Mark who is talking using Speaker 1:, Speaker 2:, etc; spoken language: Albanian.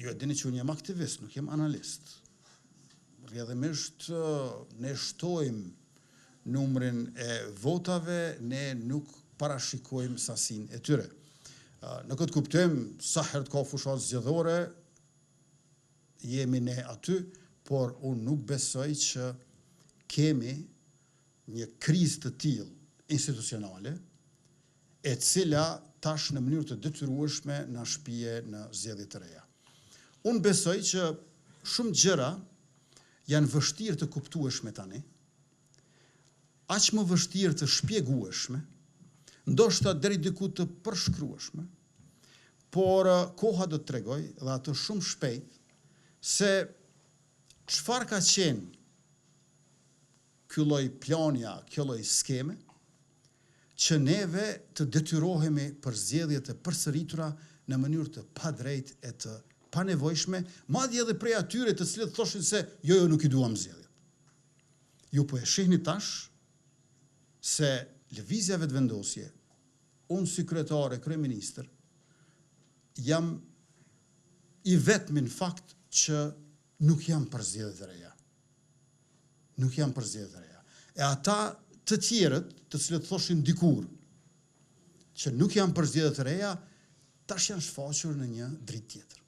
Speaker 1: Ju e dini që unë jam aktivist, nuk jam analist. Rrjedhimisht, ne shtojmë numrin e votave, ne nuk parashikojmë sasinë e tyre. Në këtë kuptim, sa herë të ka fushatë zgjedhore, jemi ne aty, por unë nuk besoj që kemi një krizë të tillë institucionale, e cila tash në mënyrë të detyrueshme na shpie në zgjedhje të reja. Unë besoj që shumë gjëra janë vështirë të kuptueshme tani, aq më vështirë të shpjegueshme, ndoshta deri diku të përshkrueshme, por koha do të tregojë dhe atë shumë shpejt se çfarë ka qenë ky lloj plani a kjo lloj skeme, që neve të detyrohemi për zgjedhje të përsëritura në mënyrë të padrejtë e të panevojshme, madje edhe prej atyre të cilët thoshin se jo jo nuk i duam zgjedhjet. Ju po e shihni tash se Lëvizja Vetëvendosje, unë si kryetar e kryeministër, jam i vetmi në fakt që nuk jam për zgjedhje të reja. Nuk jam për zgjedhje të reja. E ata të tjerët, të cilët thoshin dikur që nuk janë për zgjedhje të reja, tash janë shfaqur në një dritë tjetër.